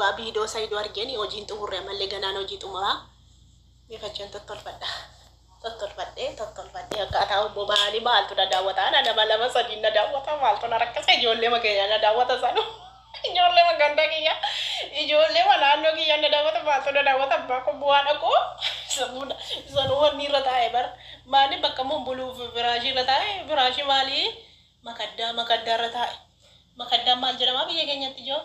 Dhugaa viidiyoo Saidoo argeen hojiin xumurre ammallee ganaan hojii xumuraa. Meefachan tottolfadha. Tottolfadhee tottolfadhee akkaataa obbo Baalii maaltu na daawwata? Ana nama lama sadiin na daawwata maaltu na rakkisa ijoollee makeenya na daawwata sanu. Ijoollee maganda kiyya ijoollee naannoo kiyya na daawwata maaltu na daawwata abbaa koo bu'aa dhaqoo sanuu wanni irra taa'e bara maali bakka mun buluuf firaashii irra taa'e firaashii maalii makaddaa makaddaa irra taa'e makaddaan maal jedhama biyya keenyatti ijoo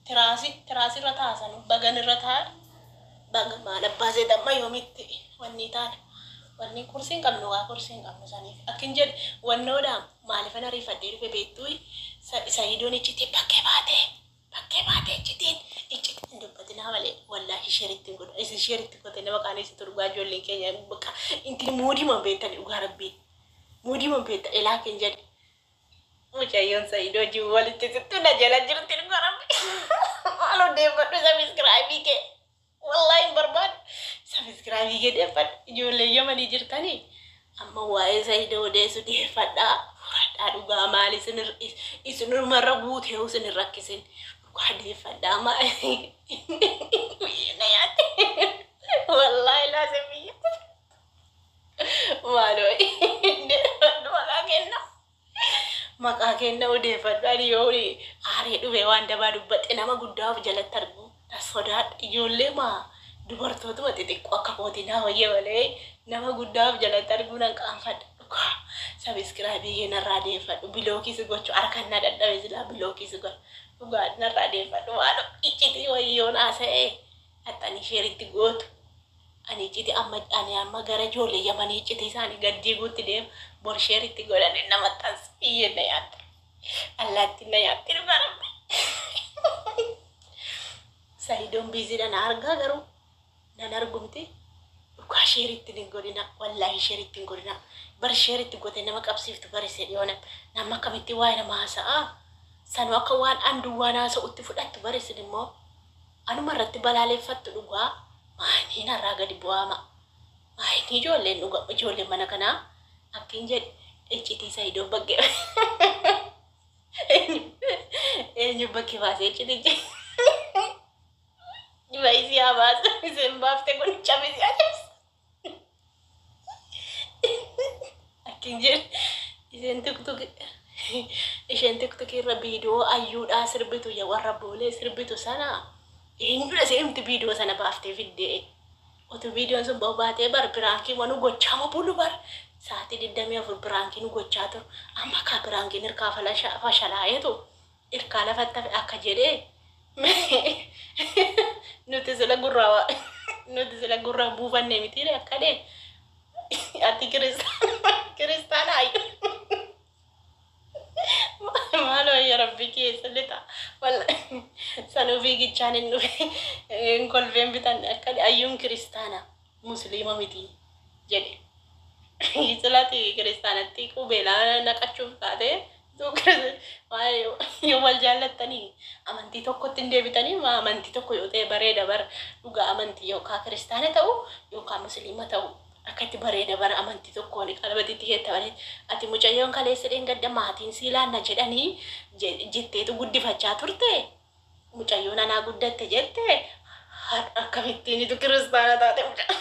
tiraasii tiraasii irra taa'a sanuu bagan irra taa'e baga maal abbaa seeta amma yoomitti wanni taana wanni kursii hin qabnu waa kursii hin qabnu saniif akkin jedhe wannoodhaan maalifan ariifadhee dhufe beektuu Sayidoon iccitii bakkee baatee bakkee baatee iccitiin iccitiin hin dubbatinaa malee wallaahi sheeritti hin godhu isin sheeritti gote nama qaanessitu dhugaa ijoolleen keenya bakka intin muudii man beektani dhugaa rabbii muudii man beekta elaa ken jedhe Mucayyoon Sa'idoo jiru walitti sittu na jala jirti dhugaa rabbi. Maaloo deeffadhu sabiskiraayibii kee. Wallaahi hin barbaadu. Sabiskiraayibii kee deeffadhu. Ijoollee Yamanii jirtanii amma waa'ee Sa'idoo odeessu deeffadhaa. Furadhaa dhugaa maali isinumarra guutee isin hin rakkisin. Dhugaa deeffadhaa maali. Biyya na nyaate. Wallaahi laasee biyya. Maaloo deeffadhu maqaa kenna. Maqaa kenna odeeffadhu ani yoo aaree dhufe waan dabaa dubbadhe nama guddaa of jalatti argu na sodaadha. Ijoollee maa dubartootuma xixiqqoo akka kootii naa wayya malee nama guddaa of jalatti arguu nan qaanfadha. Dhugaa sabiskiraabii kee narraa deeffadhu bilookii si gochuu harkaan na dadhabe silaa bilookii si godha. Dhugaa narraa deeffadhu maaloo iccitii wayyoon haasa'ee dhaxxanii sheeritti gootu. Ani icciti amma ani amma gara ijoollee yamanii icciti isaanii gad diiguutti deema. Bor share itti godhanii na maxxansa. Iyyeen na nyaatte. Allaattiin na nyaatte dhugaa rabbi. Sayidoon biiziidha na argaa garuu nan argumti. Dhugaa share itti hin godhina. Wallaahi share itti hin godhina. Bar share itti gote nama qabsiiftu bari sedhiyoona. Nama akkamitti waa'ee nama haasa'aa? Sanuu akka waan an duwwaan haasa'utti fudhattu bari isin immoo. Anuma irratti balaaleffattu dhugaa maayinii narraa gadi bu'aama maayinii ijoolleen dhuga ijoolleen mana kanaa akkin jedhe iccitii sayidoo bakkee eenyu bakkee baasee iccitichi baay'isii haa baasu isin baafte kun cabisii haa cabsu. Akkin jedhe isheen tiktok isheen tiktok irra viidiyoo ayyuudhaa sirbitu ya warra boolee sirbitu sana eenyudha isheen viidiyoo sana baaftee fiddee otuu viidiyoon sun ba'u baatee bar piraankii wanu gochaama bulu bar sa'aatii 24 piraankii nu gochaa turu amma kaa piraankiin hirkaa fashalaa'eetu irkaa lafatti hafe akka jedhee nuti sila gurraa nuti sila gurraa buufanne mitiire akka dhee ati kiristaana ayyu maaloo ya rabbi keessa lixa sanuu fiigichaan hin dhufe hin kolfeen bitan akka ayyuun kiristaana musliima miti jedhe. Silati kiristaanatti qubeelaa naqachuuf taate yoo wal jaallattanii amantii tokkotti hin deebitanii maa amantii tokko yoo ta'e bareeda bara dhugaa amantii yookaan kiristaana ta'u yookaan musliima ta'u akkatti bareeda bara amantii tokkoon qalbatitti keetta ati mucayyoon kaleessa dheengadda maatiin sii laanna jedhanii jetteetu guddifachaa turte. Mucayyoon anaa guddatte jette har'a akkamittiin itu kiristaana taate mucaa.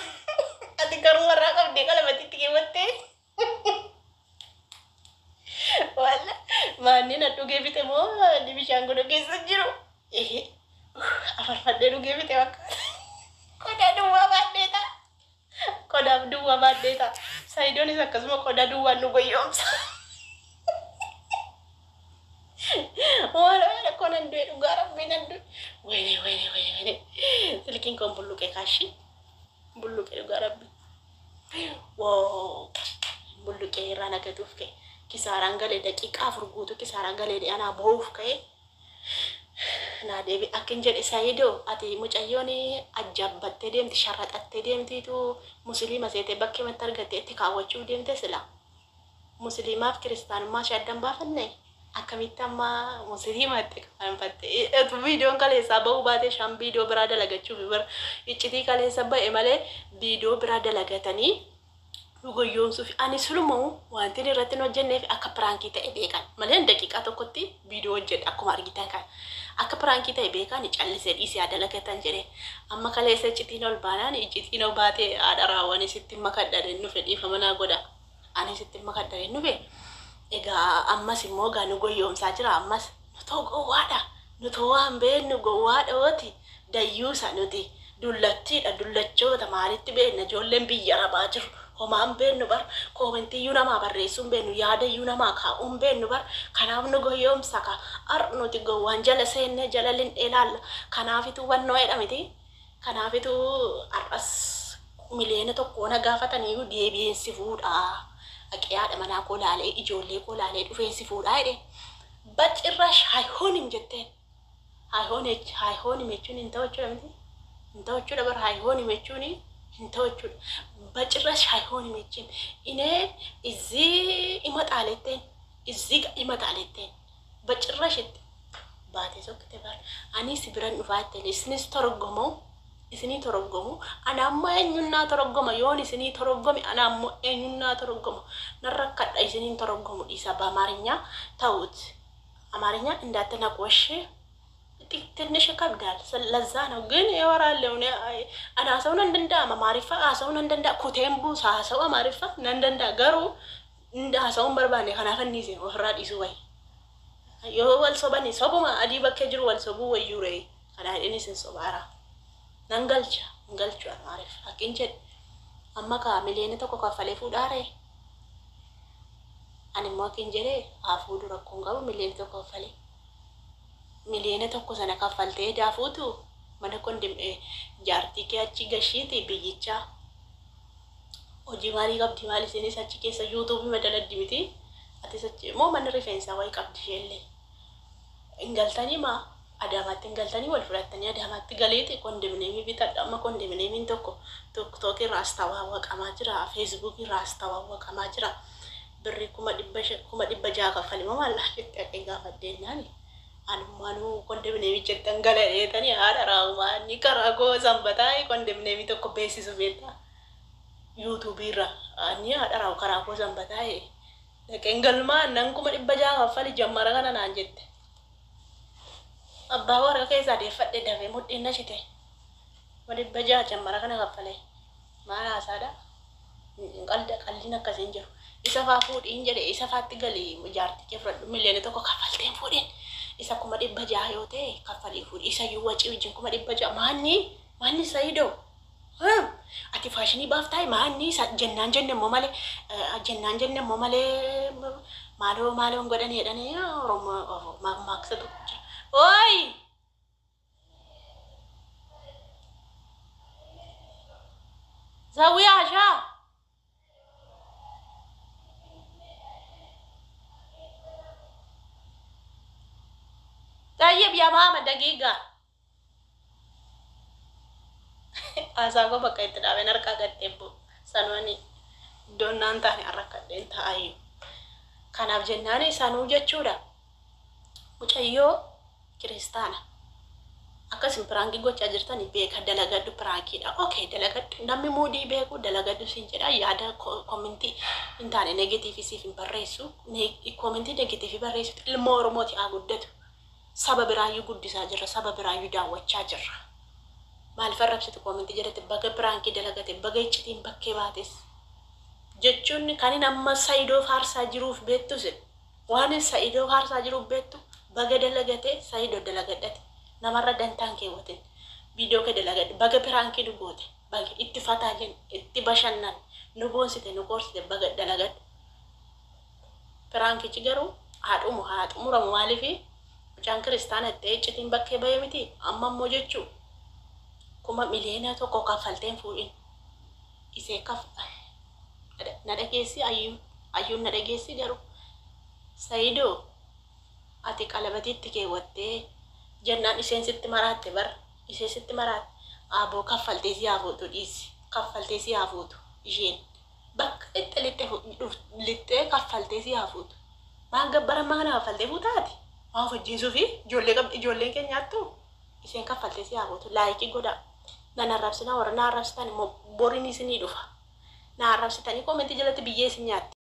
Ati garuu warraa qabdee qalabatitti keewwattee. Walla maanni na dhugee fixe moo inni bishaan godho keessa jiru. Afarfadhee dhugee fixe bakka. Qodaa duwwaa baadhee ta'a. Qodaaf duwwaa baadhee ta'a. Saayidoonis akkasuma qodaa duwwaan nu goyyoomsa. Waan rakkoo nan du'e dhugaa rabbii nan du'e. Wayne wayne wayne wayne. Silkiin koon bulluqe kaashii. Bulluqe dhugaa rabbii. Woo bulluqee irraa nagatuuf ka'e. Kisaaraan galee daqiiqaa 4 guutuu kisaaraan galee anaa boo'uuf ka'e. Naa deebi akkin jedhe Sayido ati mucayyoon ajjaabbattee deemti sharraxattee deemtiitu musiliima seetee bakkeematti argattee itti kaawwachuuf deemte sila. Musiliimaaf kiristaanummaa ishee adda hin baafanne? Akkamitti amma musiliima itti qaanfatte? Utuu viidiyoon kaleessaa ba'uu baatee ishaan viidiyoo biraa dalagachuuf bar iccitii kaleessa ba'e malee viidiyoo biraa dalagatanii nu goyyoomsuuf ani silumahu wanti inni irratti hin hojjenneef akka piraankii ta'e beekan malee daqiiqaa tokkotti viidiyoo hojjedha akkuma argitan kana. Akka piraankii ta'e beekaan callisee dhiisee haa dalagatan jedhee. Amma kaleessa iccitiin ol baanaan iccitiin ol baatee haadha raawwan sitti makadhadheen dhufe dhiifama naa godha. Ani sitti makadhadheen dhufe. Egaa ammas immoo egaa nu goyyoomsaa jira ammas nutoo gowwaadha. Nutoo waan beeknu gowwaadhooti. Dayyuusa nuti dullattiidha dullachoota maalitti beekna ijoolleen biyya arabaa jiru. Homaan beeknu bar koomentiyyuu namaa barreessuu hin beeknu yaadayyuu namaa kaa'uu hin beeknu bar kanaaf nu goyyoomsa ka ar nuti gowwaan jala seennee jala lindhee laalla kanaafitu wannoo jedha miti kanaafitu har'as miliyoona tokko na gaafataniyyuu deebi'een si fuudha dhaqee haadha manaa koo laalee ijoollee koo laalee dhufeen si fuudha jedhe bacirrash hayhoonim jetteen hayhoonim jechuun hin ta'u jechuudha miti hin ta'u jechuudha bar hayhoonim jechuun hin ta'u jechuudha bacirrash hayhoonim jechuun inee izzii imaxaaletteen izzii imaxaaletteen bacirrash itti baatee sokkite bar anis biran dhufaa jetteen isinis torgomoo isinii toroggomu ana ammoo eenyunnaa toroggoma yoon isinii toroggome ana ammoo eenyunnaa toroggoma nan rakkadha isiniin toroggomu dhiisa በአማርኛ ተውት። አማርኛ እንዳትነቁ እሺ። ትንሽ ይከብዳል። ለዛ ነው ግን ይወራለሁ ana haasa'uu nan danda'a Amaariffa haasa'uu nan danda'a kuteen buusa haasa'u Amaariffa nan danda'a garuu haasa'uu hin barbaanne kanaaf anniise ofirraa dhiisuu wayi. Yoo wal sobani sobuma adii bakkee jiru wal sobuu wayyuu ree kanaa hidhinis hin sobaara. Nan galcha hin galchu Amaariffa akkin jedhe amma kaa miliyoona tokko kaffalee fuudhaaree. Ani immoo akkin jedhee haa fuudhu rakkoon qabu miliyoona tokko kaffalee. Miliyoona tokko sana kaffaltee daafuutu mana kondim jaartii kee achi gashiiti biyyichaa. Hojii maalii qabdi maali isinis achi keessa yuutuubii madaladdi miti. Atis achi immoo mana rifeensaa wayii qabdi isheellee. Hin galtanii maa Adaamaatti hin galtanii wal fudhattanii Adaamaatti galeeti kondominiyeemii bitadha. Amma kondominiyeemiin tokko tiktookii irraa as tawaawwaqamaa jira. Feesbuukii irraa as tawaawwaqamaa jira. Birrii 600,000 kaffali moo maal jettee dhaqee gaafadheennaani. Anumaanuu kondominiyeemii jettan gala dheetanii haadha raawumaa inni karaa koo sanbataa kondominiyeemii tokko beeksisu beektaa. Yuutuubii irraa inni haadha raawu karaa koo sanbataa dhaqeen galmaa nan 600,000 kaffali jammara kana naan jette. Abbaa warra keessaa deeffadhe dafee mudhiin na shite. 600,000 jammara kana kaffalee. Maal haasaadha? Qalda qalliin akkasiin jiru. Isa faa fuudhiin jedhe isa faatti galii jaartii kee fudhadhu miliyoona tokko kaffalteen fuudhiin. Isa 600,000 yoo ta'e kaffalii fuudhi. Isa iyyuu wacii wajjin 600,000 maanni maanni Sayidoo. Ati faashinii baaftaa maanni jennaan jenne immoo malee jennaan jenne immoo malee maaloo maaloo hin godhanii jedhanii Oromoo maaksa tokko jira. Oi! Zawiyaa Ashaa! طيب يا ماما دقيقة haasaa koo bakka itti dhaabeen harkaa gaddeebbu sanooni iddoon naan taane harrakkadheen taa'ayyu. Kanaaf jennaan sanuu jechuudha. Mucayyoo kiristaana. Akkasin piraankii gochaa jirtan beeka dalagadhu piraankiidha. Okay dalagadhu namni muudii beeku dalagadhu siin jedha yaada koomentii hin taane negatiivii siif hin barreessu. Koomentii negatiivii barreessitu ilmoo Oromooti haa guddatu. Saba biraayyuu guddisaa jirra saba biraayyuu daawwachaa jirra. Maaliif arrabsitu koomentii jalatti baga piraankii dalagate baga iccitiin bakkee baates. Jechuun kan inni amma Sayidoo faarsaa jiruuf beektus waan Sayidoo faarsaa jiruuf beektu baga dalagate Sayidoo dalagadhate namarra dantaan keewwatin viidiyoo kee dalagadhe baga piraankii nu goote baga itti fataa jenne itti bashannan nu boonsite nu koorsite baga dalagadhu. Piraankichi garuu haa dhumu haa xumuramu maaliifi mucaan kiristaana itti iccitiin bakkee bahee miti amma immoo jechuu 1,000,000 kaffalteen fuudhin isee kaf na dhageessi ayyuun na dhageessi garuu Sayidoo ati qalabatiitti keewwattee jennaan isheen sitti maraatte bar isheen sitti maraatte aboo kaffaltee si haa fuutu dhiisi kaffaltee si haa fuutu isheen bakka itti lixxee kaffaltee si haa fuutu maal gabbara maana kaffaltee fuutaati maa of ajjeesuu fi ijoollee qabdi ijoolleen keenya nyaattu isheen kaffaltee si haa fuutu laayikii godhaa nan arrabsinaa warra na arrabsitan immoo boriin isinii dhufa na arrabsitanii koomentii jalatti biyyee isin nyaatti.